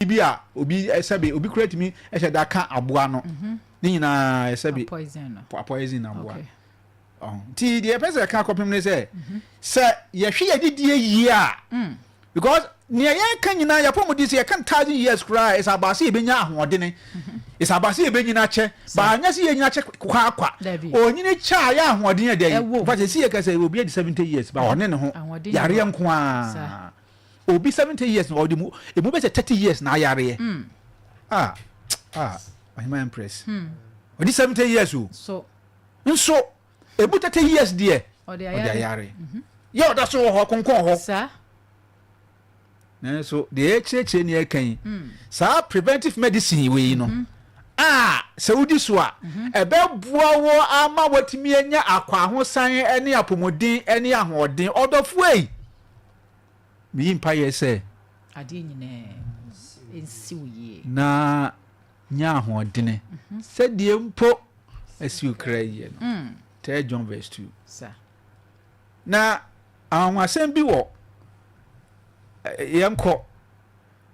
Bi a obi sɛbe obi kura tumi hyɛ da ka aboa no ne nyinaa sɛbe poison aboa nti deɛ yɛpɛ sɛ ɛka kɔpem ne sɛ sɛ yɛhwɛ yɛ didie yie a because nea yɛka nyinaa yɛpɔ mu di sɛ yɛka thousand years koraa ɛsɛ abaase yɛbɛnya ahoɔdene ɛsɛ abaase yɛbɛnyina kyɛ baa nyɛ sɛ yɛnyina kyɛ kwakwa onyini kyɛ a yɛ ahoɔden yɛ dɛn fa sɛ si yɛka sɛ obi adi 70 years ba ɔne ne ho yareɛ nko a Obi 70 years na ɔde mu emu bɛ sɛ 30 years na ayareɛ. Mm. Ah ah Ɔhema Empress. Mm. Ɔde 70 years o. So. Nso emu 30 years deɛ ɔde ayare. Mm-hmm. Yɛ ɔda so wɔ hɔ konkɔn hɔ. Saa. Nanso deɛ ɛkyerɛkyerɛ ni ɛka yi mm. saa preventive medicine wei no. Mm -hmm. A sɛ wodi so a, mm-hmm. ɛbɛboa wo ama watumi anya akwahosan ne apɔmuden ne ahoɔden ɔdɔfoɔ yi. Meyi mpaeɛ sɛ. Adeɛ nyinaa nsi wo yie. Na nya ahoɔdene sɛdeɛ mpo asi wo kra yie no. Third John verse 2. Na anwanwasɛm bi wɔ yɛnkɔ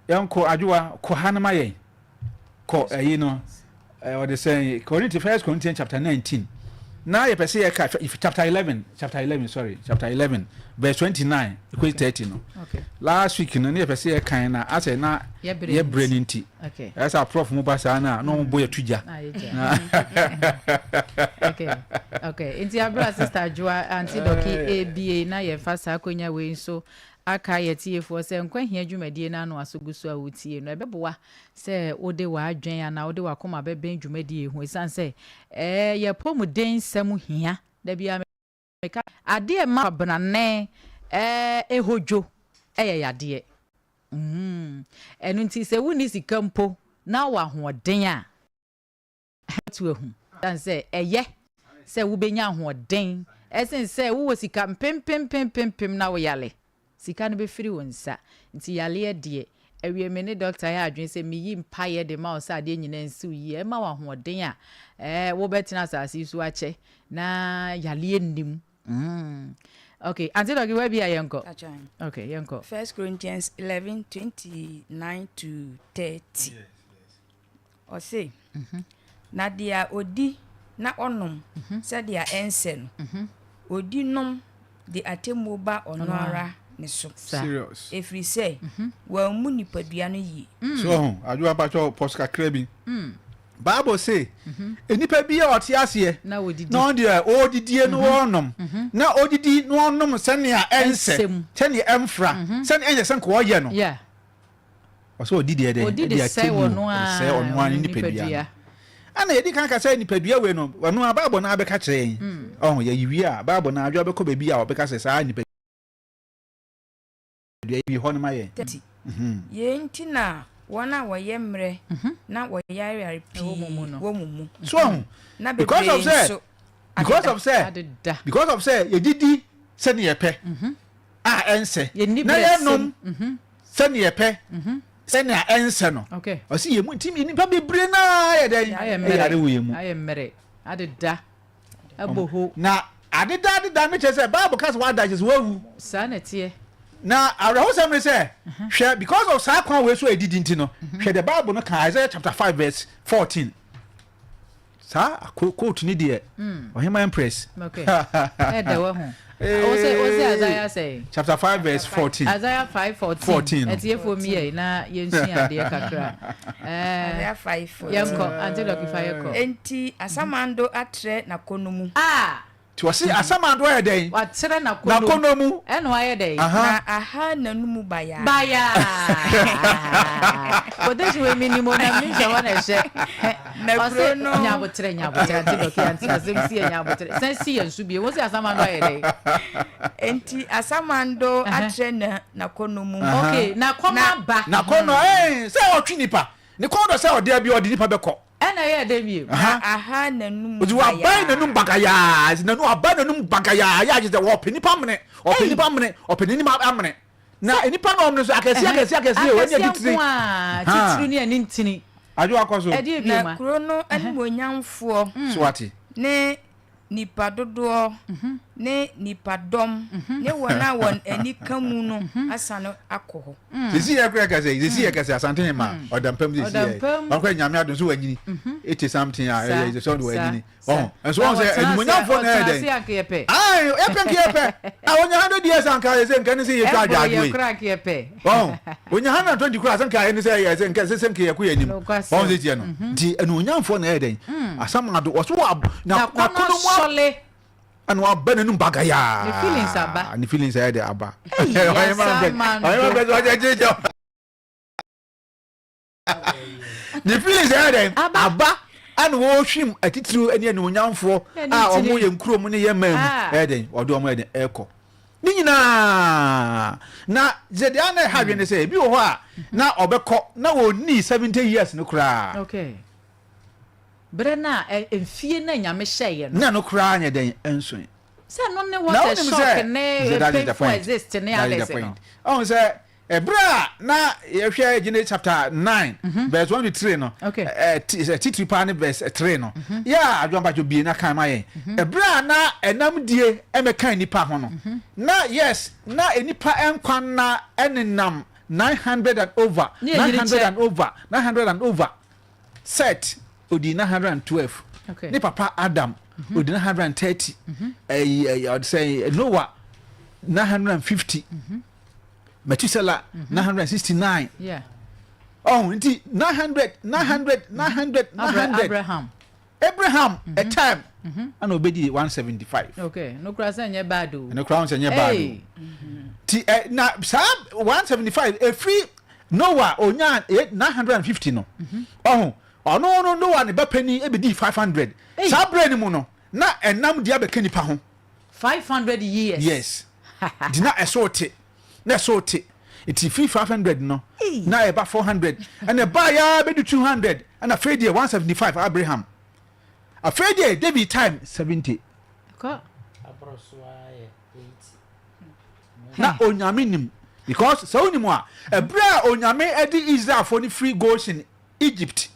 Yɛnkɔ, Adwoa, kɔ ha no ma yɛn. Kɔ ɛyi no, ɔde sɛn, Corinthians, First Corinthians chapter 19. Na yɛpɛ sɛ yɛka chapter 11, chapter 11, sorry, chapter 11, verse 29, ɛkɔsi 30 no. Okay. Last week no, ne yɛpɛ sɛ yɛkan na asɛ na yɛbrɛ no nti. Okay. Ɛsɛ sɛ aprɔfo mu ba saa no a, na wɔn bɔ yɛto gya. Okay. Okay. Nti abira sister Adwoa, Auntie Dɔki, ebie na yɛfa saa akonya wei nso Akae atiefoɔ sɛ nkwa hia dwumadie no ano aso gu so a wotie no. Ɛbɛboa sɛ wode w'adwene anaa wode w'akoma bɛbɛn dwumadie yi ho ɛsiane sɛ yɛn apɔmuden nsɛm hia. Da biara meka adeɛ a ɛma kwabenane ɛhɔ dwo yɛ yadeɛ. Ɛno nti sɛ wonni sika mpo na wowɔ ahoɔden a, to ahu. Esiane sɛ ɛyɛ sɛ wubenya ahoɔden sen sɛ wowɔ sika mpempempempempem na woyare. Sika no befiri wo nsa. Nti yareɛ deɛ, awie me ne dɔkta yɛ adwene sɛ meyi mpaeɛ de ma wo sɛ adeɛ nyinaa nsi wo yie. Ɛma wo ahoɔden a ɛɛ wobɛtena asase yi so akyɛ na yareɛ nni mu. Mm. Okay, Auntie Dɔki, wabi a yɛnkɔ. Okay, yɛnkɔ. First Corinthians 11, 29 to 30. Yes. Ɔse, Na deɛ ɔdi na ɔnom sɛdeɛ ɛnsɛ no, ɔdi nom de atemmuo ba ɔno ara ne so, ɛfiri sɛ wammu nipadua no yie. So ho, adwoa mpakyɛw pɔs kakra bi. Bible se, nnipa bi a ɔte aseɛ na ɔno deɛ ɔredidie na ɔrenom, na ɔdidi na ɔnom sɛnea ɛnsɛ, sɛnea ɛmfra, sɛnea ɛnyɛ sɛ nka ɔyɛ no. Ɔsɛ ɔdi deɛ dɛn? Ɔdi de sɛe ɔno ara ɔno ara ne nipadua no. Ɛna yɛdi kan ka sɛ nipadua wei no, ɔno ara Bible no ara bɛka kyerɛ yɛn. Ɔho, yɛyi wie a, Bible no adwoa bɛkɔ baabi a ɔbɛka sɛ saa nipadua yi bi hɔ no ma yɛn. Ti. Yei nti na wɔn a wɔyɛ mmerɛ na wɔyareyare pii wɔ mo mu, So ɔho, na because bebree of sɛ, nso because adeda. of sɛ, because of sɛ yɛdidi sɛdeɛ yɛpɛ a ɛnsɛ, Yɛnni na berɛ yɛnom sɛm. Sɛnea yɛpɛ, sɛnea ɛnsɛ no. Ɔse yɛn mu nti nnipa bebree no ara yɛ dɛn? Ɛyare wɔ yɛn mu. Ayɛ mmerɛ, adeda, abɔ ho. Na adeda adeda no kyerɛ sɛ Bible ka sɛ wada kyerɛ sɛ wawu. Saa na ɛteɛ. Na awerɛhosɛm ne sɛ, hwɛ because of saa kwan wei so a ɛdidi nti no, hwɛ deɛ Bible no ka Isaiah chapter 5 verse 14. Saa quote ni deɛ Ɔhema Empress. Okay. Ɛdɛ wɔ ho. Ose ose Isaiah sɛ. Chapter 5 verse 14. Isaiah 5 14. 14. Ɛtiefo mi yɛ na yɛnsua adeɛ kakra. Isaiah 5 14. Yɛnkɔ Auntie Lucky fa yɛkɔ. Enti asamando atrɛ n'akɔnnɔ mu. Ah! Nti ɔse asamando ayɛ dɛn? Watrɛ n'akɔnnɔ N'akɔnnɔ mu. Ɛna wayɛ dɛn? Aha. Na aha n'anomu bayaa. Bayaa! Quotation wei menim o, na menim sɛ hɔ na ɛhyɛ. Na Ɔse kuro no. nya aboterɛ, nya aboterɛ, Auntie Dɔkey, auntie asɛm si yɛ nya aboterɛ. San si yɛn so bio. Wose asamando ayɛ dɛn? Enti asamando Ɛhɛ. atrɛ na n'akɔnnɔ mu. Okay, n'akɔnnɔ Na. aba. N'akɔnnɔ, ɛɛ, sɛ ɔtwe nipa. Ne kɔn dɔ sɛ ɔde bi ɔde nipa bɛkɔ. Ɛna ɛyɛɛ dɛn bio? Na ahaa n'anum Ɔsi wabae n'anum bagayaa. bagayaa, n'anum abae n'anum bagayaa, yɛ agye sɛ ɔpɛ nipa mene, ɔpɛ nipa mene, ɔpɛ n'anim amene. Na nipa na ɔmene so akɛseɛ akɛseɛ akɛseɛ o, ɛne Akɛseɛ atitire. nko ara, titiriw ne ani ntini. Adwo akɔ so. Ɛdeɛ bio Na ma? kuro no animuonyamfoɔ So wate? ne nnipa dodoɔ. Ne nnipadɔm ne wɔn a wɔn ani ka mu no asane akɔ hɔ. Sisi yɛ kura kɛse sisi yɛ kɛse Asante hema ɔdampam sisi yɛ ɔnkɔ Nyame adom so wanyini 80 something a ɛyɛ sɛ ɔde wanyini ɔho nso wɔn sɛ animonyamfoɔ na ɛyɛ dɛn ayi yɛpɛ nka yɛpɛ a onya 100 years anka yɛ sɛ nka ne sɛ yɛtwa adwaadwoe ɔho onya 120 kura sɛ nka ɛne sɛ yɛ sɛ nka sɛ nka yɛkɔ yɛ anim ɔho sɛ tiɛ no nti animonyamfoɔ na ɛyɛ dɛn asamado ɔso wɔ na nakono mu ɛna waba n'anum bagayaa. Ne feelings aba. Ne feelings ayɛ de aba. Ɔyɛ ma ɔyɛ ma bɛ ɔyɛ gyegye. Ne feelings ayɛ dɛ aba ɛna wɔrehwim atitiriw ne anuonyamfoɔ a wɔn yɛ nkurom ne yɛ mmaa mu ɛyɛ dɛ ɔde wɔn yɛ dɛ ɛkɔ ne nyinaa na sɛ deɛ ana ɛha adwene sɛ ebi wɔ hɔ a na ɔbɛkɔ na wɔnni 70 years no koraa. Okay. Berɛ no a mfie no a Nyame hyɛeɛ no. Na no koraa nyɛ dɛn nsoe. Sɛ no ne what a shock ne painful exist ne others no. Ɔhu sɛ ɛberɛ a na yɛhwɛ Genesis chapter 9 verse 1 to 3 no, titiri paa ne verse 3 no, yɛ a adwoampatwo bie na kan ma yɛn. Ɛberɛ a na ɛnam die ɛmɛka nipa ho no, na yes, na nipa nkwa nna ɛnenam 900 and over, 900 and over, 900 and over. Set odi 912. Ne papa Adam odi 930. Ɛyi ɛyi ɔde sɛ Noah 950. Methuselah 969. Ɔho nti 900, 900, 900, 900. Abraham. Abraham a time ɛna obedi 175. Okay, no kura sɛ nyɛ bad o. No kura sɛ nyɛ bad o. Ti ɛ na saa 175 efiri Noah onya 950 no. Ɔho ɔno no Noah ne ba panyin ebedi 500. Saa abirɛ ni mu no na ɛnam di abɛka nipa ho. 500 years. Yes. Di na ɛso te na ɛso te nti firi 500 no na ɛba 400 ɛna ɛba ya bɛdu 200 ɛna afei deɛ 175 Abraham, afei deɛ David time 70. Kɔ. Na Onyame nim because sɛ wonim a, ɛberɛ a Onyame de Israelfoɔ no firi Goshen, Egypt,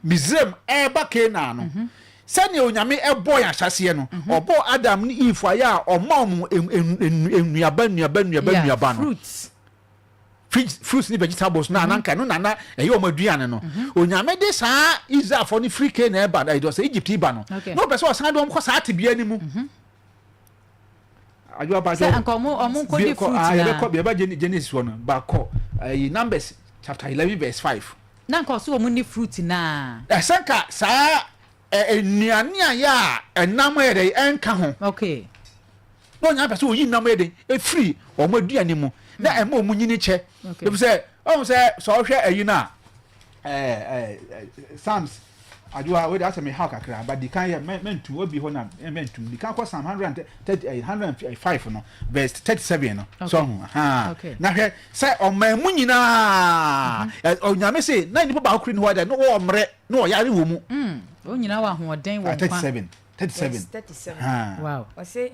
Misraim ɛreba Canaan no, sɛnea Onyame ɛbɔ yɛn ahyɛseɛ no, ɔbɔɔ Adam ne Eve ayɛ a ɔma wɔn nnuaba nnuaba nnuaba nnuaba no, fruits. Fruits ne vegetables no ananka no nana ɛyɛ wɔn aduane no. Onyame de saa Israelfoɔ no firi Canaan ɛba ɛdɔ sɛ Egypt ba no na ɔpɛ sɛ ɔsan de wɔn kɔ saa tebea no mu. Sɛ anka ɔmo nkɔdi fruit na yɛbɛkɔ yɛbɛ Genesis hɔ no baakɔ ɛyi Numbers chapter 11 verse 5. Na nka ɔso ɔmo ni fruit naa. Ɛsɛ nka saa nnuane a yɛ a ɛnam yɛ dɛ ɛnka ho. Na ɔnya pɛ sɛ oyi nam yɛ dɛ efiri wɔn aduane mu na ɛma wɔn nyini kyɛ. Ebi sɛ ɔhun sɛ ɔhwɛ ɛyi na ɛɛ ɛɛ Psalms adwoa wei de asɛ mi ha kakra, but di kan yɛ mɛ mɛntum obi hɔ na mɛntum di kan kɔ Psalm 130 105 no verse 37 no so ɔhun haa na hwɛ sɛ ɔman mu nyinaa Onyame se na nipa baako kiri ni hɔ dɛ na wɔwɔ mmerɛ na ɔyare wɔ mu. Wɔn nyinaa wɔ ahoɔden wɔ nkwa. 37, 37. Verse 37. Ɔse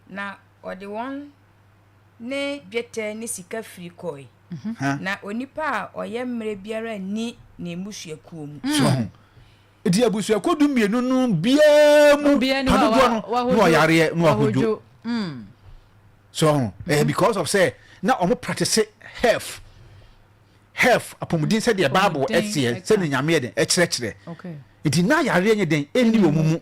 na ɔde wɔn ne dwetɛ ne sika firi kɔe, na onipa a ɔyɛ mmerɛ biara nni ne mmusuakuo mu. So ho nti abusuakuo 12 no biara mu padodoɔ no na ɔyareɛ na ɔhodwo so ho because of sɛ na ɔmo practice health apɔmuden sɛdeɛ Bible ɛteɛ, sɛdeɛ Nyame yɛ den ɛkyerɛkyerɛ, nti na yareɛ nyɛ den ɛnni wɔn mu.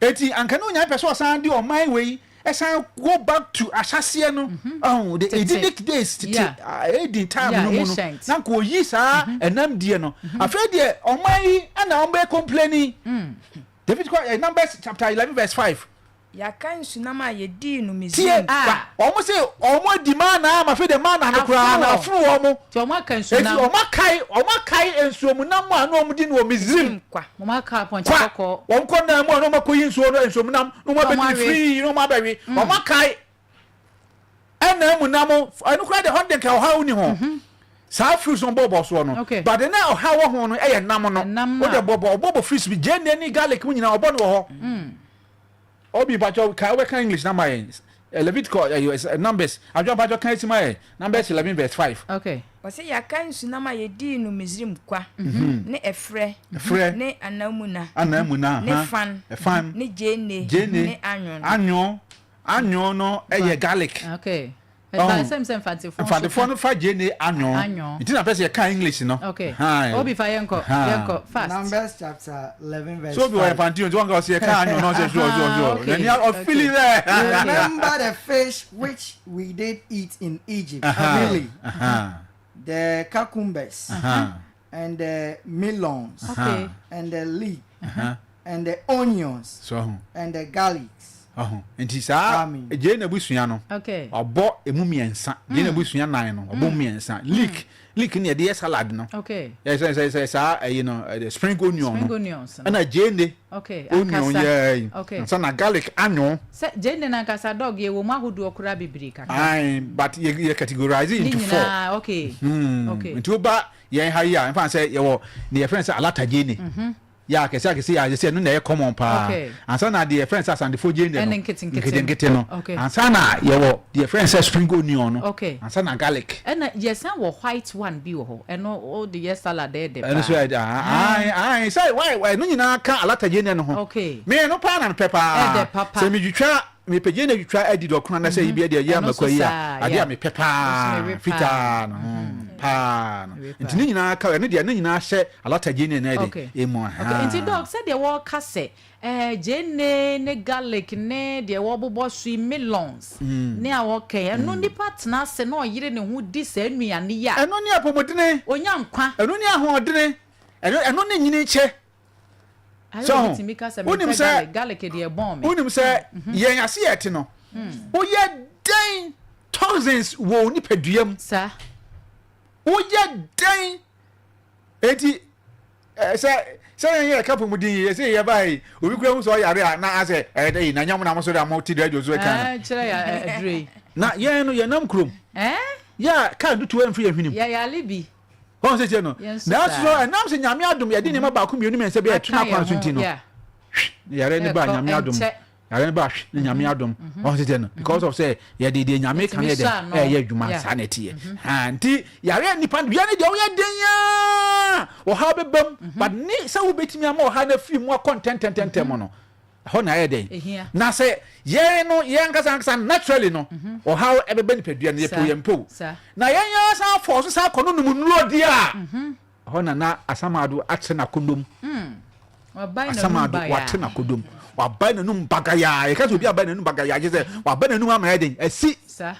Eti anka ne Onyame pɛ sɛ ɔsan de ɔman wei ɛsan go back to ahyɛseɛ no, ɔho the Edenic days, tete Eden time no mu no, na nka oyi saa ɛnam die no. Afei deɛ ɔman yi ɛna wɔn bɛ complaining. David kɔ Numbers chapter 11 verse 5. Yɛaka nsunam a yɛdii no Tie Misraim. Wɔn se wɔn adi mana ama afei de mana no koraa na afono wɔn. Nti wɔn aka Eti nsunam. wɔn akae nsuomunam a na wɔn di no wɔ Misraim. Kwa. Wɔn aka apɔnkye Kwa kɔkɔɔ. Wɔn kɔ nan mu a na wɔn akɔyi nsuo no nsuomunam na wɔn Na wɔn abɛdi awe. firii na wɔn abɛwe. Wɔn akae ɛnan mu nam ɛno koraa de hɔ de nka ɔhaw ni ho. Saa fruits no bɔbɔ soɔ no, but na ɔhaw wɔ ho no ɛyɛ nam no. Ɛnam no Wode a. bɔbɔ ɔbɔbɔ fruits bi, gyeene ne garlic mu nyinaa ɔbɔ no wɔ hɔ. Obi mpatsɔ ka wobɛka English na ma yɛn Leviticus Numbers adwa mpatsɔ kan esi ma yɛn Numbers 11 verse 5. Okay. Ɔse yɛaka nsunam a yɛdii no Misrim kwa, ne ɛferɛ, Ɛferɛ. ne anamuna, Anamuna, ne aha. fan, Ɛfan. ne gyeene, Gyeene. ne anyon. Anyon. Anyon no yɛ garlic. Okay. Ɔho. Ɛba sɛm sɛ mfantefoɔ nso Mfantefoɔ ka. no fa gyeene anyon. Anyon. Nti na pɛ sɛ yɛka English no. Okay. Ahan. Obi fa yɛnkɔ, Ahan. yɛnkɔ fast. Numbers chapter 11 verse So obi wɔ 5. Mfante o, nti wɔn ka ɔsɛ yɛka anyon na ɔsɛ sure sure sure. Okay, N'ani ɔfili okay. dɛ. Remember the fish which we did eat in Egypt, Aha. really, Aha. the cucumbers Aha. and the melons Okay. and the leek Aha. and the onions So ɔho. and the garlics. Ɔho. Nti saa Amen. gyeene abusua no. Okay. Ɔbɔ emu mmiɛnsa. Gyeene abusua nan no, ɔbɔ mu mmiɛnsa. Leek, leek ne yɛde yɛ salad no. Okay. Yɛ sɛ sɛ sɛ saa ɛyi no, ɛde spring onion Spring no. onions no. Ɛna gyeene Okay. onion Ankasa. yɛ yi. Okay. Ansa na garlic anyon. Sɛ gyeene no ankasa dɔg yɛwɔ mu ahodoɔ koraa bebree kakra. Aye, but yɛ yɛ categorize Ne into four. nyinaa okay. Okay. Nti woba yɛn ha yi a, nfa sɛ yɛwɔ ne yɛfrɛ no sɛ alata gyeene. Yɛ akɛse akɛse yɛ sɛ ɛno na ɛyɛ common paa. Okay. Ansa na deɛ yɛfrɛ no sɛ asantefoɔ gyeene no. Ɛne nketenkete no. Nketenkete no. Okay. Ansa na yɛwɔ deɛ yɛfrɛ no sɛ spring onion no. Okay. Ansa na garlic. Ɛna yɛsan wɔ white one bi wɔ hɔ. Ɛno wode yɛ salad ɛyɛ dɛ paa. Ɛno nso yɛ ayi ayi sɛ why why ɛno nyinaa ka alata gyeene no ho. Okay. Me ɛno paa na mepɛ paa. Ɛdɛ papa. Sɛ metwitwa mepɛ gyeene twitwa adi dɔkono na sɛ yi bi ɛde ɛyɛ Ɛno nso amako yi a saa, adeɛ yeah. a mepɛ paa Ɛno nso mewe paa. fitaa no paa no. Mewe Nti paa. ne nyinaa ka ɛno deɛ ne nyinaa hyɛ alata gyeene no ɛde emu Okay. Nti dɔg sɛdeɛ wɔka sɛ gyeene ne garlic ne deɛ wɔbobɔ so yi melons ne a wɔka yi, ɛno nipa tena ase na ɔyere ne ho di saa nnuane yi a. Ɛno ne apɔmudene. Onya nkwa. Ɛno ne ahoɔdene. Ɛno ɛno ne nyini kyɛ. Ayɛ So, obi tumi ka sɛ wonim mempɛ sɛ garlic, garlic deɛ ɛbɔn me. Wonim sɛ yɛn ase yɛ te no, woyɛ dɛn toxins wɔ wo nipadua mu. Saa. Woyɛ dɛn eti sɛ sɛ yɛn yɛ ka pɔmuden yi yɛsɛ yɛ ba yi obi kura mu sɛ ɔyare a na asɛ ɛyɛ dɛ yi na nyam na mo so de mo ti radio so ɛka no. Kyerɛ yɛ aduro yi. Na yɛn no yɛn nam kurom. Yɛ a kaa dutu ɛnfiri yɛn hwenem. Yɛ yale bi. Wɔn sɛ kyerɛ no. Yɛn nso Nanso saa. ɛnam sɛ Nyame adom yɛde nneɛma baako mmienu mmiɛnsa bi a ɛto Aka n'akwan yɛn so ho, nti no. yeah. Yare ne ba Ɛkɔ, Nyame adom. ɛnkyɛ. Yare ne ba hwe ne Nyame adom. Wɔn sɛ kyerɛ no because of sɛ yɛde deɛ Nyame ka no yɛ Ɛtumi dɛ sɔ ano. ɛyɛ adwuma saa na ɛteɛ. Ha nti yare nipa wia ne deɛ ɔyɛ den yaa ɔhaw bɛbam but ne sɛ wobɛtumi ama ɔhaw no afiri mu akɔ ntɛntɛntɛntɛm no ɛhɔ na ayɛ dɛn. Ehia. Na sɛ yɛn no yɛn ankasa ankasa naturally no ɔhaw ɛbɛbɛ nipadua no yɛpɛ yɛn mpo na yɛn yɛn san fɔ so san kɔ no nom nnuro deɛ a ɛhɔ na na Asamado akyerɛ n'akɔnnɔm. Wabae n'anum Asamado bayaa. wate n'akɔnnɔm wabae n'anum bagayaa. Yɛka sɛ obi abae n'anum bagayaa kyerɛ sɛ wabae n'anum ama yɛ den asi. Saa.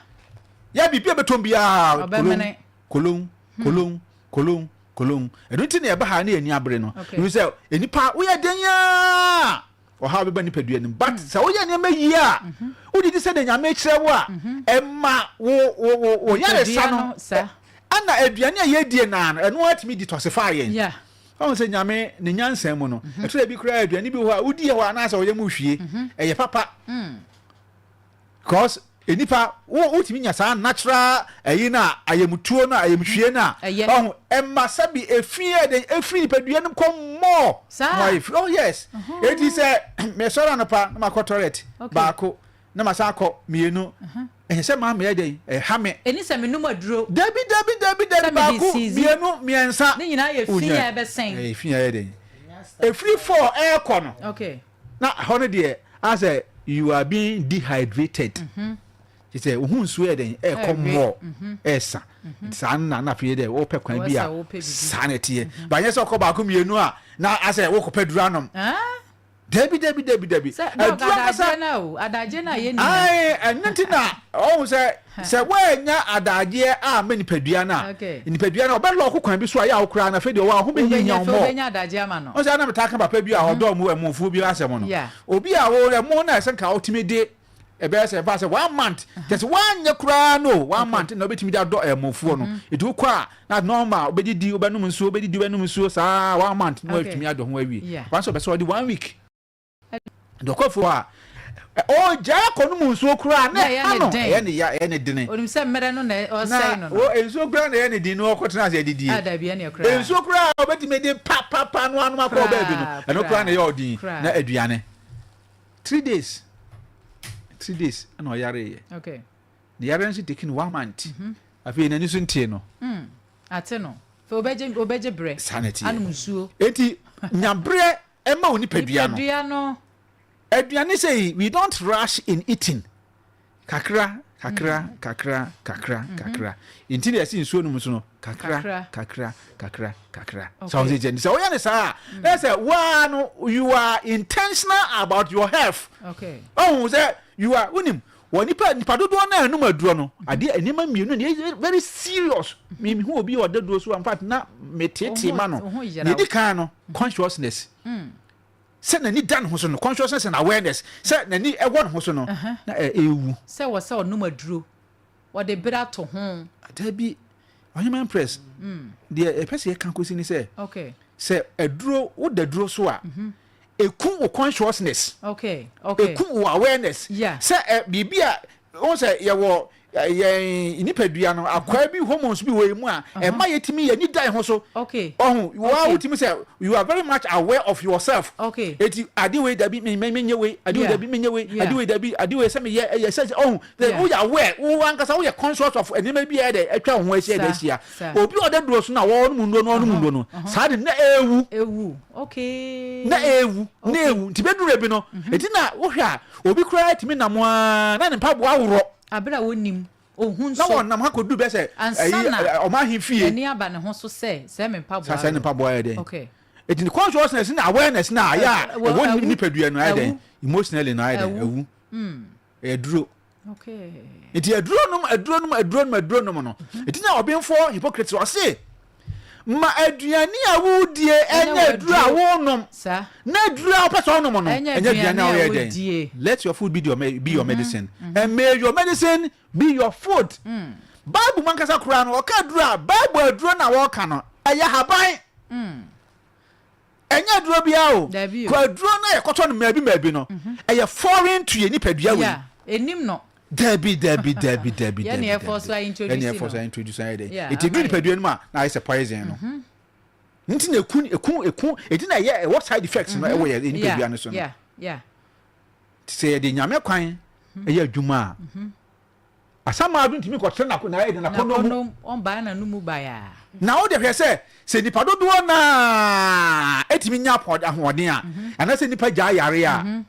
Yɛ biribi a bɛtɔn biara Ɔbɛmene. kolon kolon kolon kolon. Ɛno nti na yɛba ha ne yɛn ani abere no. Ɛnu sɛ nipa woyɛ den yaa ɔhaw bɛba nipadua no mu but sɛ woyɛ nneɛma yie a wodidi sɛ deɛ Nyame kyerɛ wo a ɛma wo wo wo wo yaresa no ɛna aduane a yɛdie naa no ɛno atumi detoxify yɛn. Ɔhu sɛ Nyame ne nyansa mu no ɛtɔ da bi koraa aduane bi wɔ hɔ a wodi hɔ anaasɛ ɔyɛ mu hwie ɛyɛ papa because nipa wo wotumi nya saa natural ɛyi no a ayɛmutuo no a ayɛmuhwie no a ɔho ɛma sɛbi efi yɛ den efiri nipadua no kɔ mɔɔ Saa. Fi oh yes eti sɛ mesɔre anɔpa na makɔ toilet baako na masan akɔ mmienu ɛnyɛ sɛ maa meyɛ den ɛha me. Ɛni sɛ menum aduro. Dabi dabi dabi dabi baako mmienu mmiɛnsa. Ne nyinaa yɛ fi a ɛbɛsɛn. Ɛyɛ fi a ɛyɛ den efiri four ɛɛkɔ no. Okay. Na hɔ no deɛ asɛ you are being dehydrated. Kyerɛ sɛ wohu nsuo yɛ dɛn ɛɛkɔ mmɔɔ ɛɛsa saa no na na afei dɛ wopɛ kwan bi a saa na ɛteɛ ba nyɛ sɛ ɔkɔ baako mmienu a na asɛ wokɔpɛ duro anom. Dabi dabi dabi dabi. Aduro ankasa adagye na yɛ nina. Ayi ɛno nti na ɔhu sɛ sɛ woanya adagyeɛ a mɛ nipadua no a nipadua no ɔbɛlɔɔko kwan bi so a yɛ a wokora no afei deɛ ɔwɔ a ho bɛhiahia wo mmɔ. Ɔsɛ anam taa ka papa bi a ɔdɔ mu ɛmofoɔ bi asɛm no obi a wo ɛmo na ɛsɛ nka wotumi de ɛbɛyɛ sɛ ɛfa sɛ 1 month kyɛ sɛ woanyɛ koraa no 1 month na wobɛtumi de adɔ ɛmofoɔ no ɛti wokɔ a na normal wobɛdidi wobɛnom nsuo wobɛdidi wobɛnom nsuo saa 1 month na watumi adɔ ho awie kwan sɛ ɔbɛ sɛ ɔde 1 week dɔkɔfoɔ a ɔgyaa kɔ no mu nsuo koraa na ɛha no ɛyɛ ne ya ɛyɛ ne dene. Onim sɛ mmerɛ no na ɔsɛe no no. Nsuo koraa na ɛyɛ ne den no ɔkɔtena ase adidie. Nsuo koraa ɔbɛtumi de pa pa pa no anom akɔ baabi no ɛno koraa na ɛyɛ ɔden na aduane 3 days 3 days ɛna ɔyareeɛ. Okay. Ne yare nso taking 1 month. Afei n'ani so ntie no. Ate no. Fɛ obɛgye obɛgye brɛ. Saa na ɛteɛ. Anom nsuo. Eti nya brɛ ɛma wo nipadua no. Nipadua no. Aduane sɛ we don't rush in eating. Kakra kakra kakra kakra kakra. Nti na yɛsi nsuo nom so no kakra kakra kakra kakra. Sɛ ɔsɛ kyɛ sɛ ɔyɛ ne saa a na sɛ waa no you are intentional about your health. Ɔhu sɛ you are wonim wɔ nipa nipa dodoɔ na ɛnum aduro no adeɛ nneɛma mmienu na ɛyɛ very serious. Mi hu obi a ɔda duro so in fact na me tete ma no. Na edi kan no consciousness. Sɛ n'ani da ne ho so no, consciousness and awareness, sɛ n'ani wɔ ne ho so no, na ɛrewu. Sɛ wɔ sɛ ɔnom aduro, wɔde bere ato ho. Dabi, Ɔhema Empress, deɛ ɛpɛ sɛ yɛka kɔsi ne sɛ, sɛ aduro, woda duro so a, ɛku wo consciousness, ɛku wo awareness, sɛ biribi a, wohu sɛ yɛwɔ yɛn nipadua no akwaa bi hormones bi wɔ mu a ɛma yɛtumi yɛn ani da yɛn ho so. Ɔho waa wotumi sɛ you are very much aware of yourself. Eti ade wei dabi me me menyɛ wei, ade wei dabi menyɛ wei, ade wei dabi, ade wei sɛ meyɛ ɛyɛ sɛ ɔho woyɛ aware, wo ankasa woyɛ conscious of nneɛma bi a ɛdɛ atwa wo ho ahyia ɛdɛ ahyia. Obi a ɔda duro so na wɔnom nnuro no ɔnom nnuro no saa de na ɛɛwu. Na ɛɛwu na ɛɛwu nti bɛduru bi no eti na wohwɛ a obi koraa tumi nam ara na ne mpaboa aworɔ. Bere a onnim, ohu nso. Na wɔnam ha kɔduru bɛyɛ sɛ Ansa ɛyi na ɔman ahemfie. n'ani aba ne ho so sɛ, sɛɛ me mpaboa Saa sɛɛ ne aworɔ. mpaboa ayɛ dɛn? Okay. Enti ne consciousness ne awareness no a ɛyɛ a Ɛwɔ, ɛwɔ awu. nipadua no ayɛ dɛn? Awu. Emotionally no ayɛ dɛn? Awu. Awu. Ɛyɛ aduro. Okay. Nti aduro nom, aduro nom, aduro nom, aduro nom no. Enti na ɔbenfoɔ Hippocrates ɔse, Ma aduane a wodie ɛnyɛ aduro a wonom. Na aduro a wopɛ sɛ ɔnom no ɛnyɛ aduane a woyɛ dɛn. Let your food be your, be your medicine and may your medicine be your food. Bible mu ankasa koraa no ɔka aduro a Bible aduro na wɔka no ɛyɛ haban. Ɛnyɛ aduro biara o. Kɔ aduro no a yɛkɔtɔ no maabi maabi no, ɛyɛ foreign to yɛn nipadua wei. Ɛnim no. Dabi dabi dabi dabi dabi. Yɛne ɛfɔ so a introduce no. Yɛne ɛfɔ so a introduce ayɛ dɛ. Eti edu nipadua no mu a na ayɛ sɛ poison no. Nti na eku eku eku eti na ɛyɛ ɛwɔ side effects no ɛwɔ yɛ nipadua no so no. Sɛ yɛde nyame kwan ɛyɛ adwuma a. Asamando ntumi nkɔtena n'ako na ayɛ den n'akɔnnɔ mu. N'akɔnnɔ ɔmbae n'ano mu bae a. Na wo de hwɛ sɛ, sɛ nnipa dodoɔ no ara tumi nya ahoɔden a, anaasɛ nnipa gyae yare a,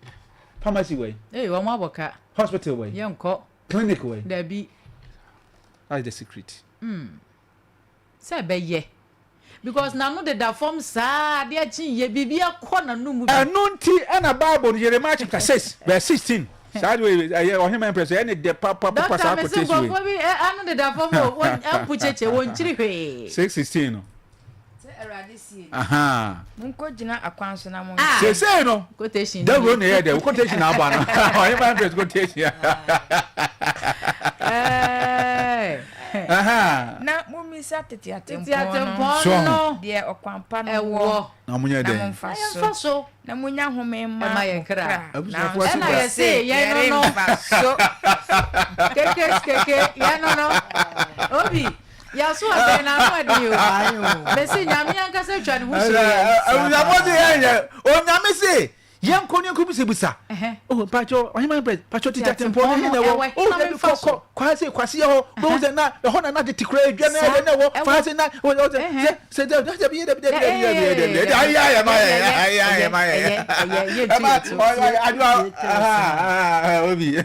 pharmacy wɔ yi? Ei, wɔn abɔ ka. Hospital wɔ yi? Yɛnkɔ. Clinic wɔ yi? Dabi. That's the secret. Sɛ ɛbɛyɛ. Because n'ano deda fam saa, adeɛ kye yɛ, biribi akɔ n'ano mu bi. Ɛno nti na Bible no, Jeremiah chapter 6 verse 16, saa de wei, ɛyɛ ɔhema mprɛ so, ɛne dɛ papapapa saa Doctor, mese quotation wei. nkurɔfoɔ bi ano deda fam o, wɔn mpo kyekye, wɔn nkyiri hwee. 6:16 no. Sɛ Awurade sie ni. Aha. Monkɔgyina akwan so na monhwɛ. Ah! Seesei no, Quotation ni. dawuro na ɛyɛ dɛ, wo quotation na aba no. Ɔhema mprɛ so quotation. Ɛɛ. Aha. Na mommisa tete Tete atempɔn no. atempɔn no. Deɛ ɔkwan pa no Ɛwɔ. wɔ. Na monyɛ Na dɛn? momfa Na so. yɛmfa so. Na monya home mma Ɛma yɛn mo kra. kra. Abusuafoɔ Nanso ase Ɛna ba. yɛse yɛn no no. yɛremfa so. Keke keke yɛn no no. Obi, yɛaso ɔdɛn na ano ɛden o. Ae o. Mese Nyame ankasa twa ne ho hyia yɛn. Abusuafoɔ se yɛn yɛ onyame se yɛnkɔ ne yɛnkɔ bisabisa. Oh, mpakyɛ ɔhema mpɛ mpakyɛ tete atempɔn no he na ɛwɔ. Oh, dabi kɔ kɔ kwase kwase yɛ hɔ. Bɛhu sɛ na ɛhɔ na na tete kura adwa na ɛdɛ na ɛwɔ. Fa se na ɔsɛ sɛ sɛ dabi dabi dabi dabi dabi dabi dabi dabi ayi ayɛ ma yɛ ayi ayɛ ma yɛ. Ɛma adwa aha obi. Na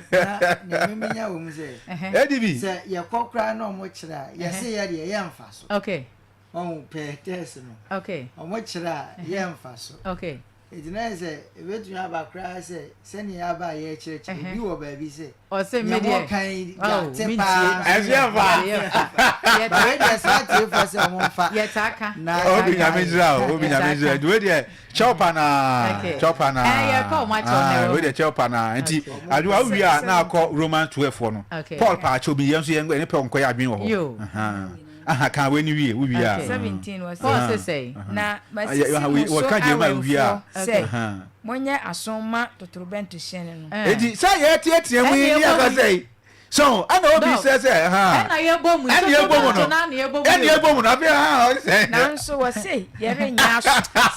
nea memenya wɔ mu sɛ ADB. sɛ yɛkɔ koraa na ɔmo kyerɛ a yɛse yɛ deɛ yɛmfa so. Okay. Ɔho pɛɛ test no. Okay. Ɔmo kyerɛ a yɛmfa so. Okay. Enti na ayɛ sɛ ebetumi aba koraa sɛ sɛnea yɛaba a yɛrekyerɛkyerɛ, obi wɔ baabi sɛ, Ɔse nea me deɛ, moka yi oh, yɛate mentie. paa nso Ɛnso yɛmfa. Yɛmfa. Ba wei deɛ saa atiefoɔ sɛ wɔmfa. Yɛtaa ka. Na Obi nyame nhyira o, obi nyame Yɛtaa nhyira. ka. Nti wei deɛ kyɛw pa naa, Okay. kyɛw pa naa. Eh, yɛpɛ ɔmo akyɛw na Ah, ɛwɔ wei deɛ kyɛw pa naa. Nti Okay. adewa wowie a na akɔ Romans 12 foɔ no. Okay. Paul paa kyɛw bi yɛn nso yɛn ɛne Paul nkɔyɛ adwene wɔ hɔ. Yo. Aha. Aha, kan wei ni wie, wo wie a. Okay. 17 wɔ Paul sɛ, se sɛn? Na Ah, yeah, masisi mo so wɔka Jeremiah wie a. awɛmfoɔ sɛ Aha. monyɛ aso mma totorobɛnto hyɛne no. Eh. Enti sɛ yɛteatea mu yi Ɛne ne aka ɛwɔ sɛ yi. So ɛna obi sɛ sɛ ha. Ɛna yɛbɔ mu. Ɛna yɛbɔ mu no. Ɛna yɛbɔ mu no afei ha ɔde sɛ. Nanso wɔse yɛrenyɛ aso.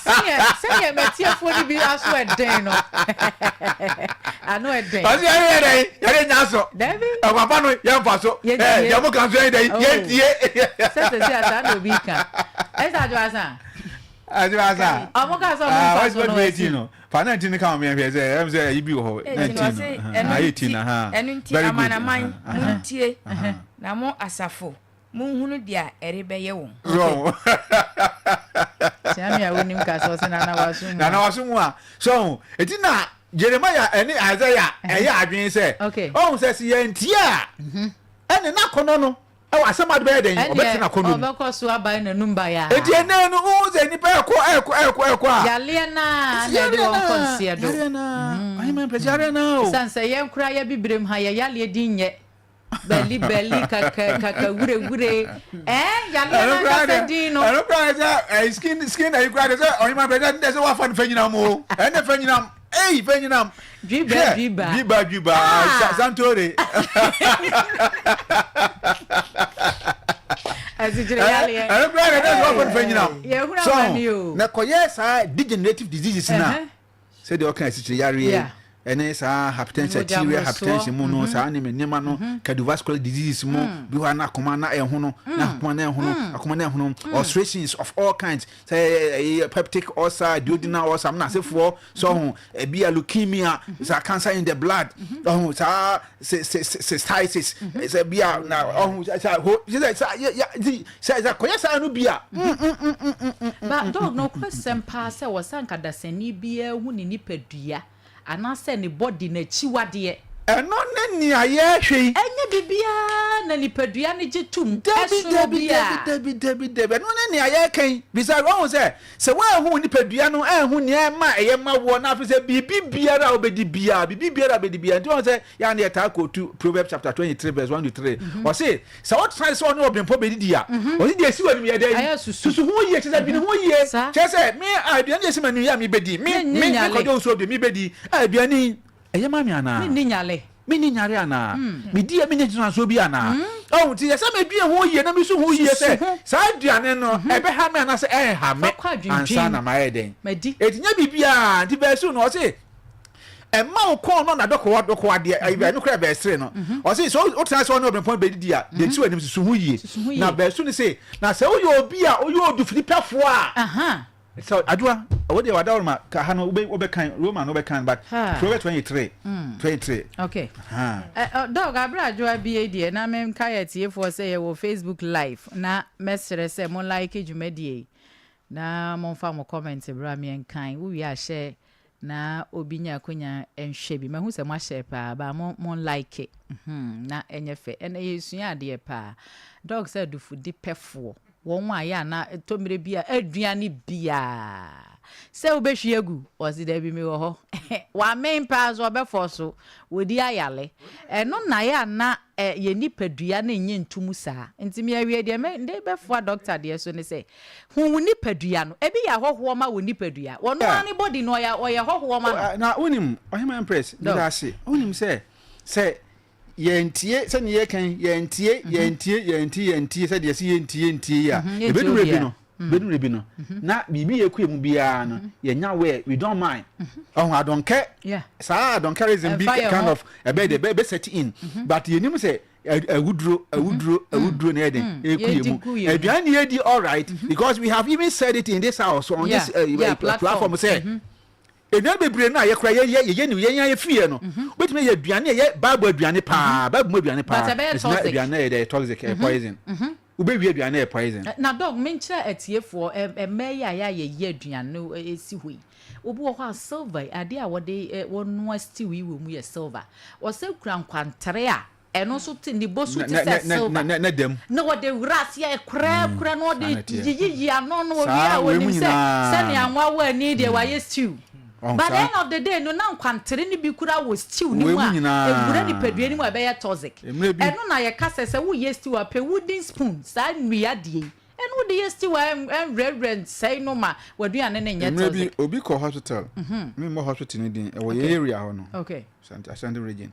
Sɛdeɛ sɛdeɛ matiefoɔ no bi aso ɛden no ano ɛden. Ɔse yɛreyɛ dɛn yɛrenyɛ aso. Dabi. Ɛkwapa no yɛmfa so. Yɛntie. Deɛ mo ka nso yɛn dɛn oh. yɛntie. Sɛ sɛ sɛ saa na obi ka. Ɛsɛ adwo asa. Adwo asa. Ɔmo ka sɛ ɔmo nfa so no ɛsi. no. Fa 19 no ka ho mehwɛ sɛ ɛm sɛ ayi bi wɔ hɔ. 19 no. 18 na ha. Ɛno nti amanaman montie na mo asafo monhunu deɛ ɛrebɛyɛ wɔn. So Tia me a wonim kasa ɔsɛ nana waso mu. Nana waso mu a. So eti na Jeremiah ɛne Isaiah ɛyɛ adwene sɛ ɔhu sɛ sɛ yɛntie a ɛne n'akɔnɔ no ɛwɔ asɛm ade bɛyɛ dɛn ɔbɛte n'akɔnɔ mu. Ɔbɛkɔ so abae n'anum baeɛ a. Eti ɛnɛ no wohu sɛ nnipa ɛkɔ ɛkɔ ɛkɔ ɛkɔ a. Yareɛ no ara na ɛde wɔn kɔ nseɛ do. Yareɛ no ara ɔhema mpɛ sɛ yareɛ no ara o. Ɛsiane sɛ yɛn koraa yɛ abibirem ha yɛ yareɛ din nyɛ bɛli bɛli kaka kaka wure wure ɛɛ yareɛ no ankasa din no. Ɛno koraa sɛ ɛɛ skin skin ɛyi koraa de sɛ ɔhema mpɛ sɛ sɛ wafa no fɛ nyinam o ɛnɛ fɛ nyinam. Ei fɛnyinam. Dwiba dwiba. Dwiba dwiba. Ah. Santore. Asikyire yareɛ. Ɛno koraa na ɛdɛ sɛ wɔfɔ no fɛnyinam. Yɛhunu amane o. Na kɔyɛ saa degenerative diseases na. Sɛdeɛ ɔka asikyire yareɛ ɛne saa hypertension arterial hypertension mu no mhm. saa ne nneɛma no mhm. cardiovascular diseases mu mm. bi hɔ a na akoma na ɛhono na mm. akoma na ɛhono mm. akoma na ɛhono ulcerations of all kinds sɛ ɛyɛ peptic ulcer duodenal ulcer mu na asefoɔ sɛ ɔho ebi a leukemia saa cancer in the blood ɔho saa cystitis sɛ bi a na ɔho sɛ ho sɛ sɛ yɛ yɛ nti sɛ sɛ kɔyɛ saa no bi a. Ba dɔg no kɔ sɛm paa sɛ wɔ sɛ anka dasani biara hu ne nipadua anaasɛ ne body n'akyiwadeɛ. Ɛno ne nea yɛrehwɛ yi. Ɛnyɛ biribiara na nipadua no gye tom, Dabi, ɛsono dabi, bi dabi, a. dabi, dabi, dabi. Ɛno ne nea yɛreka yi. Bisa, wahu sɛ, sɛ woanhu wo nipadua no, anhu nea ɛma ɛyɛ ma woɔ, na afei sɛ biribi biara a wobɛdi biara, biribi biara a wobɛdi biara, nti wahu sɛ, yɛ a na yɛtaa quote Proverbs chapter 23 verse 1 to 3. Ɔse, sɛ wotena ase sɛ ɔne ɔbenpɔ bɛdidi a, ɔse deɛ ɛsi w'anim yɛ dɛn? Ayɛ susu. Susu ho yie, kyerɛ sɛ dwene ho yie. Saa. Kyerɛ sɛ, me a aduane a ɛsi m'anim yi a mebɛdi, me, Menni me, me nyale. Kwadwo Nsuo deɛ mebɛdi, a aduane yi, Ɛyɛ ma me anaa? Menni nyare. Menni nyare anaa? Medi a mennya nsunsuansoɔ bi anaa? Ɔho nti, ɛsɛ sɛ medwen ho yie na mesu ho yie sɛ saa aduane no, ɛbɛha me anaasɛ ɛrenha me ansa na mayɛ dɛn? Enti nyɛ biribiara. Nti verse 2 no, ɔse, Mma wo kɔn nnɔ n'adɔkowadeɛ. Ɛno koraa verse 3 no. Ɔse, sɛ wotena ase ɔne ɔberempɔn bɛdidi a, deɛ ɛsi w'anim susu ho yie. Na verse 2 no se, na sɛ woyɛ obi a woyɛ odufudepɛfoɔ a, So Adwoa, wo deɛ w'adaworoma ka ha no wobɛ wobɛkan Roman no wobɛkan but Proverbs 23 23. Okay. Ha. Uh, uh, dog, abere Adwoa bie deɛ na menka yɛ atiefoɔ sɛ yɛwɔ Facebook live na mɛsrɛ sɛ mo like dwumadie yi na momfa mo comment bra meɛnkan wowie ahyɛ Na obi nya akonya nhwɛ bi. Mahu sɛ moahyɛ paa but mo mo like hmm na ɛnyɛ fɛ. Ɛnɛ yɛresua adeɛ paa. Dog sɛ adufudi pɛfoɔ. Wɔn a yɛ a na ɛtɔ mmerɛ bi a aduane biara sɛ wobɛhwie agu ɔse dabi mewɔ hɔ. Wamen paa nso ɔbɛfɔ so. Wɔdi ayale. Ɛno na yɛ a na yɛn nipadua no nnye ntom saa. Nti me awie deɛ mede bɛfoa doctor deɛ so ne sɛ Hu wo nipadua no. Ebi yɛ ahɔhoɔ ma wo nipadua. Ɔno ara ne body no, ɔyɛ ɔyɛ hɔhoɔ ma no. Na wonim, Ɔhemmaa Empress, meda ase. Wonim sɛ, sɛ yɛantie sɛdeɛ yɛreka yi, yɛantie, yɛantie, yɛantie, yɛantie, sɛdeɛ yɛse yɛntie, yɛntie yi a, ɛbɛdu mmerɛ bi no, ɛbɛdu mmerɛ bi no, na biribi a ɛkɔ yɛn mu biara no, yɛnya aware, we don't mind. Ɔho, adɔnkɛ, saa adɔnkɛrism bi kind of, ɛbɛyɛ dɛ, ɛbɛ set in, but yɛnim sɛ awuduro awuduro awuduro na yɛ den eku yɛ mu aduane ni yɛ di all right mm-hmm. because we have even said it in this house on this uh, platform sɛ aduane bebree no a yɛkora yɛyɛ yɛyɛ ne yɛn yɛ fie no wobɛtumi yɛ aduane a ɛyɛ bible aduane paa bible mu aduane paa ɛsina aduane yɛ dɛ toxic ɛyɛ poison wobɛwie aduane yɛ poison. Na dɔg menkyerɛ atiefoɔ mmaa yi a yɛ a yɛyɛ aduane si hɔ yi obi wɔ hɔ a silver yi adeɛ a wɔde wɔnoa stew yi wɔ mu yɛ silver ɔsɛ kura nkwantere a ɛno nso te ne bo so te sɛ silver na dɛm na wɔde wura aseɛ korakora na ɔde yiyiyi ano na owie a wɔnim sɛ sɛnea anwa wɔ ani deɛ wayɛ stew but the end of the day no na nkwantere no bi kura wɔ stew no mu a ewura nipadua no mu a ɛbɛyɛ toxic ɛno na yɛka sɛ sɛ woyɛ stew a pɛ wooden spoon saa nnua deɛ yi ɛno wode yɛ stew a ɛnwerɛwerɛ nsɛe no ma w'aduane no nyɛ mmerɛ bi toxic. obi kɔ hospital memmɔ hospital no din ɛwɔ yɛn area hɔ no Okay. Ashanti region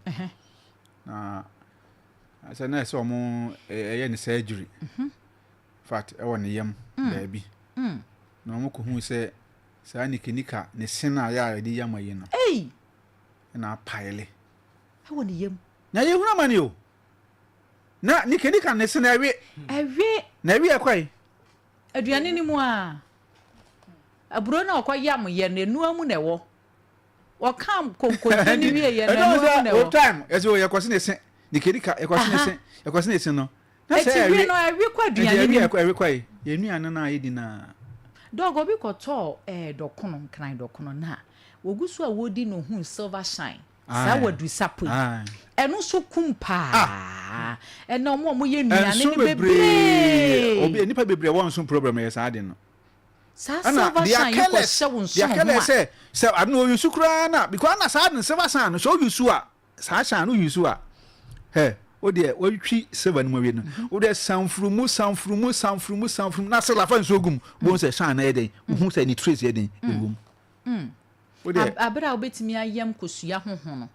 na. Sɛ na ɛsɛ ɔmo ɛyɛ ne surgery. Fact ɛwɔ ne yam baabi. Na ɔmo kɔ hu sɛ saa nikanika ne sen a yɛ a yɛde yam ayi no. Ei! Ɛna apaele. Ɛwɔ ne yam. Na yɛhunu amane o. Na nikanika ne sen ɛwe. Ɛwe. Na ɛwe ɛkɔe. Aduane no mu a. Aburo no a ɔkɔ yam yɛ no ɛnoa mu na ɛwɔ. Wɔka konkonte no wie yɛ no ɛnoa mu na ɛwɔ. Time ɛsɛ o yɛkɔse ne se nikanika yɛkɔse ne se yɛkɔse ne se no. Na sɛ ɛwe. Ɛwe no ɛwe kɔ aduane no mu. Ɛwe kɔ yi yɛn nnuane no a yɛdi no a. Dɔg obi kɔtɔɔ ɛɛ dɔkono nkran dɔkono na wɔgu so a wɔredi no ohuu silver shine saa waduru sapo yi ɛno nso kum paa ɛna wɔn a wɔyɛ nnuane no bebree. Obi nipa bebree wɔ nso problem yɛ saa de no. Saa silver shine yi kɔ hyɛ wo nsono ho a. Sɛ sɛ ade no oyusu koraa na because na saa de silver shine no sɛ oyusu a saa shine no oyusu a hɛ o deɛ watwi silver no mu awie no o deɛ sanfurumu sanfurumu sanfurumu sanfurumu na silver fa nsuo gum wɔn sɛ shine no yɛ den ohun sɛ ne trace yɛ den ɛwɔ mu. Wo deɛ. Bere a wobɛtumi ayam kosua hohono.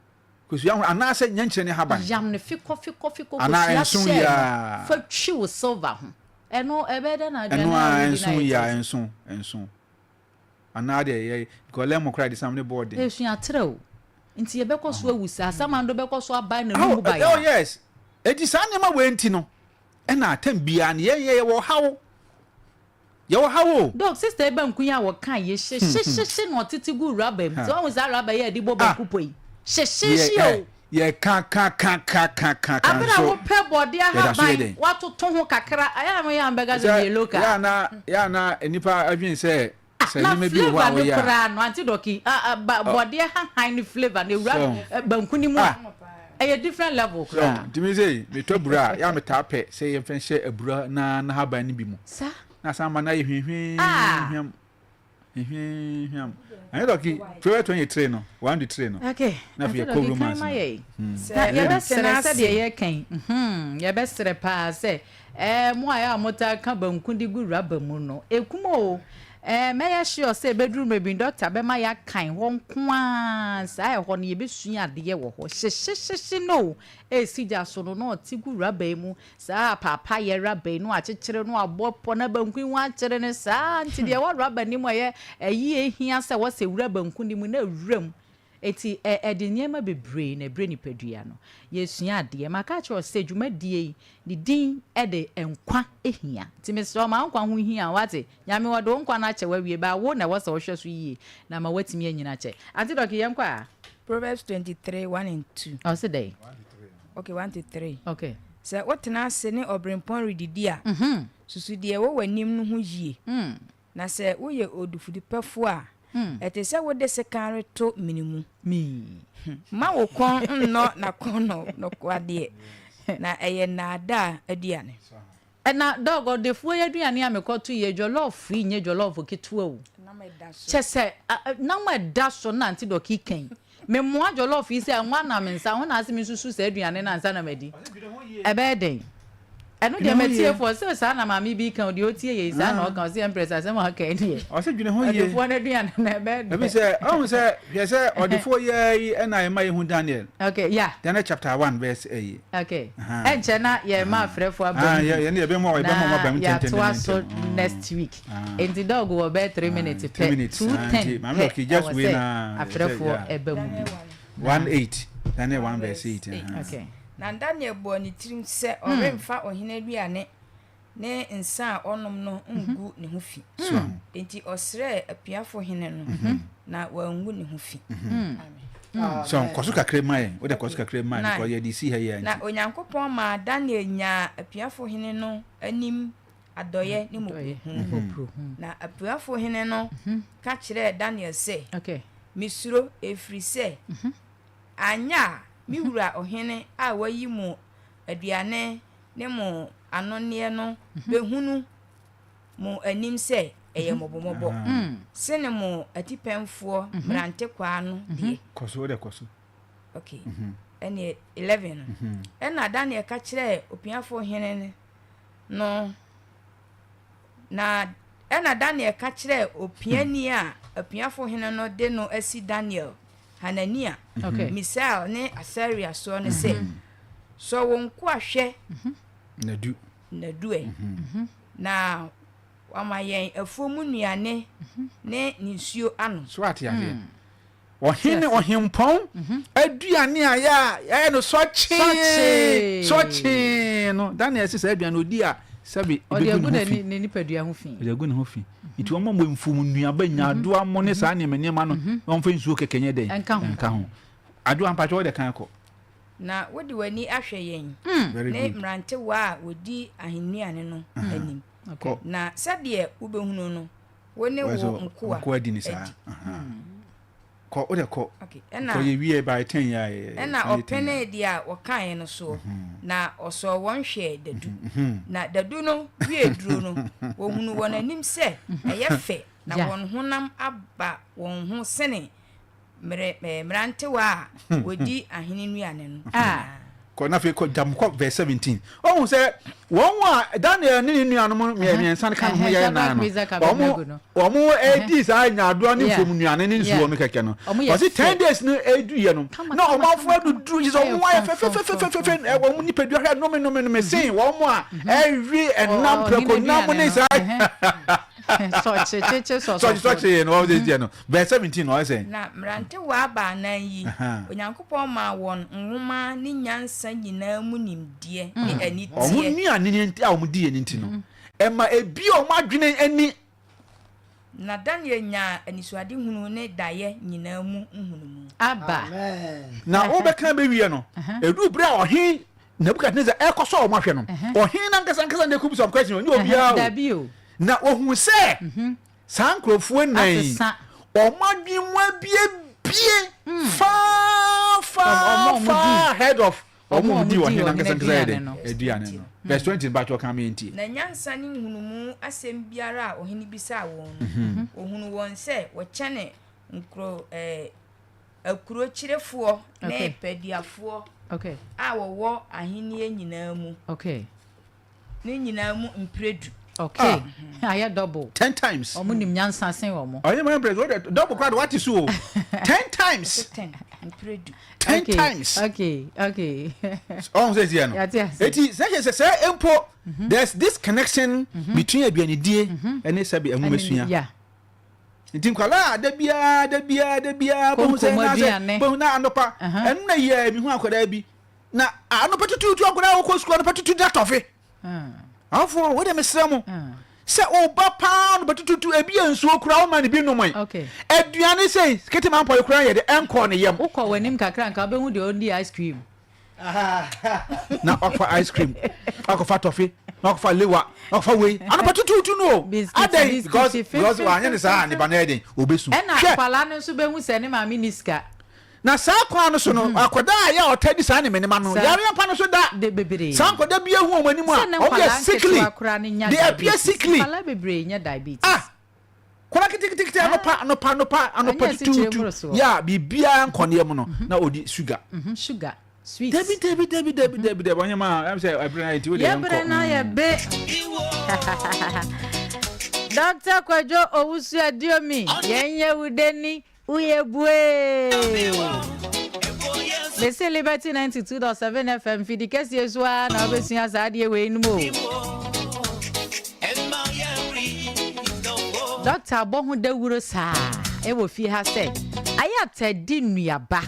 Kosua hono anaasɛ nyɛnkyerɛ ne haban. Yam no fekɔ fekɔ fekɔ kosua hyɛɛ no fa twi wo silver ho. Ɛno ɛbɛyɛ dɛn na aduane a wodi no ayɛ Ɛno a ɛnso yi a ɛnso ɛnso anaa deɛ yɛ because lemon koraa de sam ne bɔɔ den. Esua trɛ o. Nti yɛbɛkɔ so awu saa. Asamando bɛkɔ so abae n'anum bayaa. Oh yes. Eti saa nneɛma wei nti no ɛna atɛm biara no yɛn yɛ yɛwɔ ɔhaw. Yɛwɔ haw o. Doc, sister yi banku yi a wɔka yi, hyehyehyehye na ɔtete gu rubber mu. Sɛ wahu saa rubber yi a yɛde bɔ banku pɔ yi? Hyehyeehye o. Yɛ ka ka ka ka ka ka ka Abere a nso. wopɛ bɔɔde Yɛda so yɛ ahaban, dɛn? watoto ho kakra, ayɛ a moyɛ a mobɛka sɛ Sɛ meyɛ local. yɛ a na yɛ a na nnipa adwene sɛ Ah, sɛ na nneɛma bi wɔ hɔ a flavour no wɔyɛ a. koraa no, Auntie Dɔki, ah, ah, ba, bɔɔdeɛ hahan no flavour no, ewura So. eh, banku no mu a, Ah. ɛyɛ different level So, koraa. nti me sei, metɔ abura a, yɛ a metaa pɛ sɛ yɛmfa nhyɛ abura na n'ahaban no bi mu. Sa. Na asan ma no ayɛ hwinhwin Ah. hwam. Hwinhwin hwam. Anyɛ dɔki, Proverbs 23 no, 1 to 3 no. Okay. Na afei Auntie yɛkɔ Dɔki, kan Romans ma no. yɛn. Sɛ Na wotena yɛbɛsrɛ ase. sɛdeɛ yɛreka yi, mhm, yɛbɛsrɛ paa sɛ, ɛɛ, mo a ɛyɛ a motaa ka banku de gu rubber mu no, ɛkum o. Ɛɛ, mɛyɛ sure sɛ ɛbɛduru mmerɛ bi no, dɔkta bɛma yɛakan hɔ nko ara, saa ɛhɔ no yɛbɛsua adeɛ wɔ hɔ. Hyehyehyehye no o, ɛresi gya so no, na ɔte gu rubber yi mu, saa apaapayɛ rubber yi, na wakyekyere no, abɔ pɔ na banku yi ho akyere no saa. Nti deɛ ɛwɔ rubber no mu a ɛyɛ ɛyi a ɛhia sɛ wɔsɛ wura banku no mu na awura mu. Enti ɛ ɛde nneɛma bebree na ɛbrɛ nipadua no. Yɛresua adeɛ. Maka akyerɛ wo sɛ dwumadie yi, ne din de Nkwa Hia. Nti mesrɛ wo, ma wo nkwa ho nhia wo, woate? Nyame ɔde wo nkwa no akyɛ wo awie, but wo na ɛwɔ sɛ wohwɛ so yie na ama woatumi anyini akyɛ. Auntie Dɔke, yɛnkɔ a? Proverbs 23, 1 and 2. Ɔse dɛn? Okay, 1 to 3. Okay. Sɛ wotena ase ne ɔberempɔn redidi a, susu deɛ ɛwɔ w'anim no ho yie. Na sɛ woyɛ odufudepɛfo a, ɛte sɛ wode sekan reto mene mu. Mma wo kɔn nnɔ n'akɔnnɔ nokwadeɛ, na ɛyɛ nnaadaa aduane. Na dɔg ɔdefoɔ yi aduane a mekɔto yi, jollof yi nyɛ jollof ketewa o. Kyɛ sɛ nam a ɛda so na Auntie Dɔki ka yi. Memoa jollof yi sɛ ɛnwa nam nsa ho na ase mesusu saa aduane no ansa na madi. Ɛbɛyɛ den. Ɛno deɛ matiefoɔ sɛ saa na maame bi ka o, deɛ ɔtie yei saa na ɔka ɔse Empress asɛm a ɔka yi deɛ. Ɔse dwene ho yie. Ɔdefoɔ no aduane no ɛbɛyɛ den. Ebi sɛ ɔhu sɛ hwɛ sɛ ɔdefoɔ yi yi ɛna ɛma yɛhu Daniel. Okay, yeah. Daniel chapter 1 verse ɛyi. Okay. Ɛnkyɛ na yɛma afrɛfoɔ aba mu bi. Yɛne yɛbɛma ɔba mu Na yɛatoa so next week. Enti dog wɔ bɛyɛ 3 minutes pɛ, 2:10 pɛ ɛwɔ sɛ afrɛfoɔ ɛba mu bi. 1:8, Daniel 1 verse 8. Okay. Na Daniel bɔɔ ne tirim sɛ ɔremfa ɔhene aduane ne nsa a ɔnom no ngu ne ho fi. Enti ɔsrɛɛ apiafo hene no, na wangu ne ho fi. Amen. So kɔ so kakra ma yɛn. Wode kɔ so kakra ma yɛn because yɛde si ha yi a Na nti. Onyankopɔn maa Daniel nyaa apiafo hene no anim adɔeɛ ne mmɔborɔhunu. Na apiafo hene no ka kyerɛɛ Daniel sɛ, Mesuro, ɛfiri sɛ anyɛ a me wura ɔhene a wayi mo aduane ne mo anonneɛ no bɛhunu mo anim sɛ ɛyɛ mmɔbɔmmɔbɔ sene mo atipɛnfoɔ mmerantekwaa no deɛ. Kɔ so, wode kɔ so. Okay. Ɛneɛ 11 no. Ɛnna Daniel ka kyerɛɛ opiafoɔ hene no, na ɛnna Daniel ka kyerɛɛ opiani a apiafo hene no de no asi Daniel, Hanania, Misael ne Asaria soɔ no sɛ, Sɔ wo nkoa hwɛ Nnadu. nnadu ɛ, na wama yɛn afuo mu nnuane ne ne nsuo anom. So ate aseɛ? Ɔhene ɔhempɔn aduane a yɛ a yɛayɛ no sɔkyee sɔkyee no, Daniel se saa aduane no ɔdi a sɛbe ɛbɛgu ne ho fi. Ne nipadua ho fi. Ɔde agu ne ho fi. Nti wɔma mo mfum nnuaba nyaadoa mo ne saa nneɛma nneɛma no na wɔmfa nsuo kɛkɛ nyɛ dɛn? Ɛnka ho. Adwoa mpakyɛ wode kan kɔ. Na wode w'ani ahwɛ yɛn ne mmerantewa a wɔdi ahennuane no anim. Na sɛdeɛ wobɛhunu no, wo ne wo nkoa nkoa di ne saa. Kɔ wode kɔ. Kɔ yɛ wie by 10 yɛ. Ɛna ɔpenee deɛ a wɔkaeɛ no soɔ, na ɔsɔɔ wɔn hwɛɛ dadu. Na dadu no wiee duro no, wɔhunuu wɔn anim sɛ ɛyɛ fɛ, na wɔn honam aba wɔn ho sene Mmere, eh, mmerantewa a wɔdi ahene nnuane no nyinaa. Kɔ na afei kɔ jam kɔ verse 17. Ɔhu sɛ wɔn a Daniel ne ne nuanom mmiɛnsa no ka ne ho yɛ nan no, wɔn wɔn edi saa nyaadoa ne mfom nnuane ne nsuo no kɛkɛ no. Ɔsi 10 days no edu yɛ no, na wɔn afo aduduru yi sɛ wɔn ayɛ fɛfɛfɛfɛfɛ, wɔn nipadua hwɛ nome nome nome sen wɔn a ɛwe ɛnam prɛko nam ne saa. Sɔkyekyekye sɔsɔfo. Sɔkye no wɔn sɛ no verse 17 na ɔyɛ sɛ. Na mmerantewaa baanan yi, Onyankopɔn maa wɔn nwoma ne nyansa nyinaa mu nimdeɛ ne aniteɛ. Wɔn nnuane no nti a wɔn diiɛ no nti no, ɛma ebie wɔn adwene ani. Na Daniel nyaa anisoadehunu ne daeɛ nyinaa mu nhunumu. Aba. Na wobɛka bɛwie no, ɛduu berɛ a ɔhene Nebukadnesar ɛrekɔsɔ wɔn ahwɛ no, ɔhene no ankasa ankasa na ɛkɔbisa wɔn question, ɔnyɛ obiara o. Na wɔhuu sɛ saa nkurɔfoɔ nnan yi, wɔn adwene mu abiebie far far far ahead of wɔn a wɔdi ɔhene no ankasa ankasa yɛ dɛn aduane no. Verse 20 no, mpakyɛ ɔka me ntie. Na nyansa ne nhunumu asɛm biara a ɔhene bisaa wɔn no, ɔhunuu wɔn sɛ wɔkyɛne nkuro ɛɛ. Akurokyerefoɔ ne pɛduafoɔ a wɔwɔ ahennie nyinaa mu no nyinaa mu mprɛdu. Okay. Ah. Ayɛ double. 10 times. Wɔn nim nyansa sen wɔn. Ɔyɛ mɔ mprɛdu. Ɔde double kora de wate so o. 10 times. 10 mprɛdu. 10 times. Okay. Okay. Ɔn sɛ tiɛ no. Eti sɛ sɛ sɛ mpo there's this connection between aduanidie ɛne sɛbi ɛnwomasua. Yeah. Nti nkwadaa a da biara da biara da biara bohu sɛ na sɛ bohu na anɔpa ɛno na yɛ mi hu akwadaa bi na anɔpa tututu akwadaa wɔkɔ sukuu anɔpa tutu da tɔfe awofo wo de mesrɛ mo sɛ ɔba paa anɔpa tututu ebi yɛ nsuo kura ɔma ne bi nom yi aduane sɛ kete ma mpɔre kura yɛ de ɛnkɔ ne yam. Wokɔ w'anim kakra nka wobɛhu deɛ ɔndi ice cream. Na wakɔfa ice cream, wakɔfa tɔfe, na wakɔfa lewa, na wakɔfa wei anɔpa tutuutu no o. Adɛn? Because wanyɛ ne saa a ne ba no yɛ den obesu. Ɛna akwadaa no nso bɛhu sɛ ne maame ni sika. Na saa kwan no so no mhm. akwadaa a yɛ a ɔtaa di saa ne menema no yareɛ mpa no so da. Saa nkwadaa bi ehu wɔn anim a wɔn yɛ sickly, they appear sickly. Nkwadaa bebree nya diabetes. Ah, Kora ketekete anɔpa anɔpa anɔpa anɔpa tutuutu yɛ a biribiara nkɔ ne yam no mhm. na ɔdi sugar. Mhm, sugar sweet. Dabi dabi dabi dabi mhm. dabi dabi ɔnyɛ maa ɛm sɛ ɛbrɛ na yɛ ti o de yɛ nkɔ. Yɛbrɛ na yɛ be. Dr. Kwadwo Owusu Aduomi yɛn yɛ wudeni. Woyɛ buee! Mese Liberty 92.7 FM fidi kɛseɛ so ara na wobɛsua saa adeɛ wei nom o. Dɔkta abɔ ho dawuro saa ɛwɔ fie ha sɛ ayɛ atadi nnuaba.